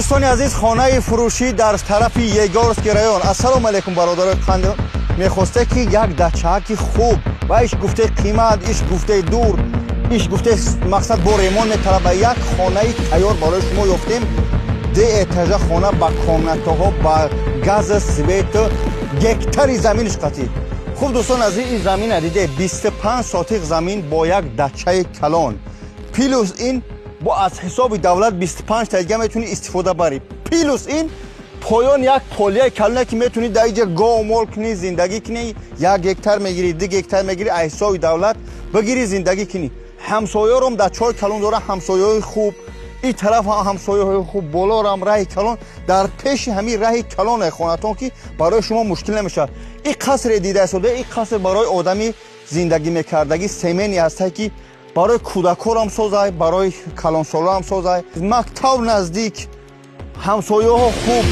Дӯстони азиз, хонаи фурӯшӣ дар тарафи Егорский район. Ассалому алайкум, бародарои қанд. Мехосте ки як дачааки хуб ва иш гуфте қимат, иш гуфте дур, иш гуфте мақсад бо ремонт металаба, як хонаи тайёр барои шумо ёфтем. Ду этажа хона ба комнатаҳо, ба газа, свет, гектари заминиш қатӣ. Хуб, дӯстон азиз, ин замина диде, 25 сотиқ замин бо як дачаи калон, плюс ин бо аз ҳисоби давлат 25 та дига метавонӣ истифода барӣ, плюс ин поён як полияи калоне ки метавонӣ дар иҷа гов мол кунӣ, зиндагӣ кунӣ. 1 гектар мегирӣ, 2 гектар мегирӣ, аз ҳисоби давлат бигирӣ, зиндагӣ кунӣ. Ҳамсоёром дар чой калон дора, ҳамсояҳои хуб, ин тараф ҳам ҳамсояҳои хуб, болорам раҳи калон, дар пеши ҳамин раҳи калоне хонатон ки барои шумо мушкил намешавад. Ин қасре дида истода, ин қаср барои одами зиндагӣ мекардагӣ семени ҳастае ки барои кӯдакҳорам созай, барои калонсолоам созай. Мактаб наздик, ҳамсояҳо хуб.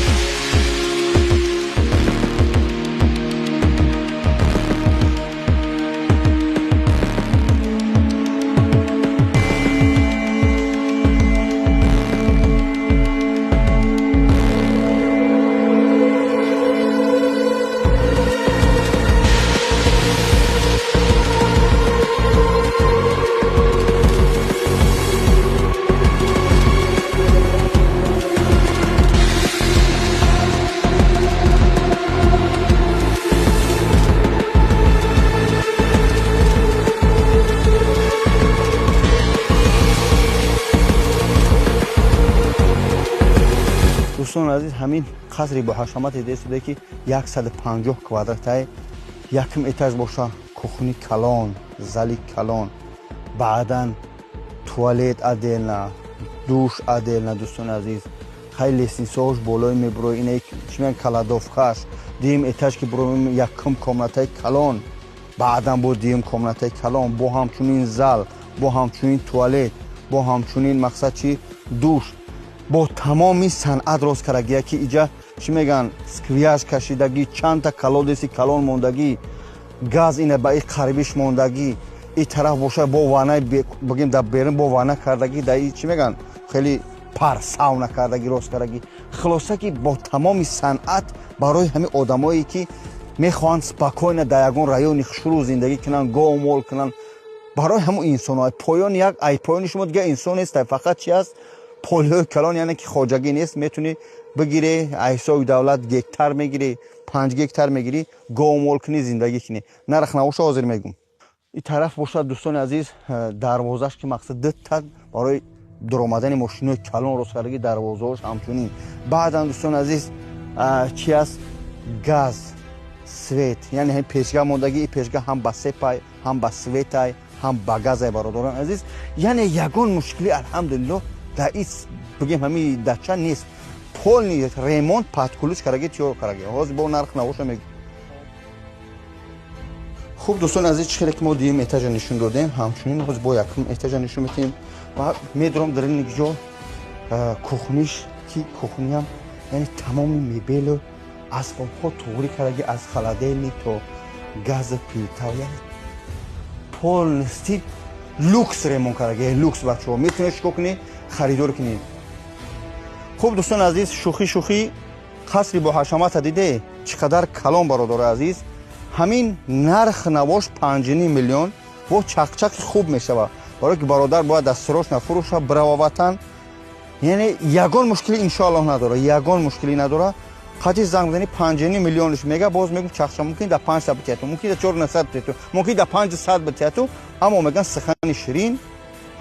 Дӯстон азиз, ҳамин қасри боҳашамате дида ки 150 квадратай, якум этаж боша, кухни калон, зали калон, баъдан туалет отдельно, душ отдельно. Дӯстони азиз, хай лестницаҳош болои мебурои, ина чӣ мегӯянд, кладовкаш. Дуюм этаж ки буроем, якум комнатаи калон, баъдан бо дуюм комнатаи калон, бо ҳамчунин зал, бо ҳамчунин туалет, бо ҳамчунин мақсад чи душ, бо тамоми санъат рост кардагия ки иҷа чӣ мегӯянд, сквяж кашидагӣ, чандта колодеси калон мондагӣ, газ ина ба и қарибиш мондагӣ, и тараф боша бо ваннаи бигем дар берун бо ванна кардагӣ, дар и чӣ мегӯянд, хеле пар сауна кардагӣ, рост кардагӣ. Хулоса ки бо тамоми санъат барои ҳамин одамое ки мехоҳанд спокойно дар ягон райони хушрӯ зиндагӣ кунанд, гов мол кунанд, барои ҳамон инсонҳо. Поёни як ай поёни шумо дига инсон нест, фақат чи аст, полиҳои калон, яъне ки хоҷагӣ нест, метавонӣ бигирӣ аз ҳисоби давлат, гектар мегирӣ, 5 гектар мегирӣ, гов мол кунӣ, зиндагӣ кунӣ. Нарх набоша ҳозир мегум. Ин тараф бошад, дӯстони азиз, дарвозаш ки мақсад дута барои дуромадани мошинои калон рост кардагӣ, дарвозаҳош ҳамчунин. Баъдан, дӯстони азиз, чи аст, газ, свет, яъне ҳамин пешгаҳ мондагӣ, ин пешгаҳ ҳам ба сепай, ҳам ба светай, ҳам ба газай, бародарони азиз. Яъне ягон мушкилӣ, алҳамдулиллоҳ, дар ис бигем ҳамин дача нест. Полный ремонт под ключ кардаги, тиёр кардаги. Ҳозир бо нарх набоша мегӯ. Хуб, дӯстони азиз, чӣ хеле ки мо дуюм этажа нишон додем, ҳамчунин ҳозир бо якум этажа нишон медиҳем ва медурам дар ин ҷо кухниш ки кухниям, яъне тамоми мебелу асбобҳо туғрӣ кардаги, аз холодильник то газа плита, яъне полностью люкс ремонт кардаги, люкс. Бачаҳо, метавонед чикор кунед, харидор кунед. Хуб, дӯстони азиз, шӯхӣ шӯхӣ, қасри боҳашамата диде, чӣ қадар калон, бародари азиз. Ҳамин нарх навош 5,5 миллион, бо чақчақи хуб мешавад, барое ки бародар бояд дастрош нафурӯша, бирава ватан. Яъне ягон мушкилӣ иншоаллоҳ надора, ягон мушкилӣ надора. Қатъи занг бизанӣ, 5,5 миллионш мега, боз мегӯм чақчақ, мумкин дар 500 битияту, мумкин дар 400 битияту, мумкин дар 500 битияту, аммо мегӯянд сухани ширин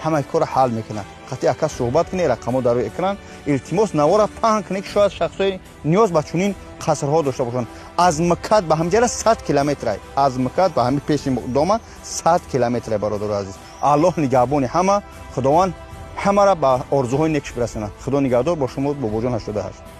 ҳамаи корро ҳал мекунад. Қатъи ака суҳбат кунед, рақамҳо дар рӯи экран. Илтимос, навора паҳн кунед, ки шояд шахсҳои ниёз ба чунин қасрҳо дошта бошанд. Аз МКАД ба ҳамҷара 100 километрай, аз МКАД ба ҳамин пеши дома 100 километрай. Бародари азиз, Аллоҳ нигаҳбони ҳама, Худованд ҳамаро ба орзуҳои некш бирасонад. Худо нигаҳдор. Бо шумо Бобоҷон 88.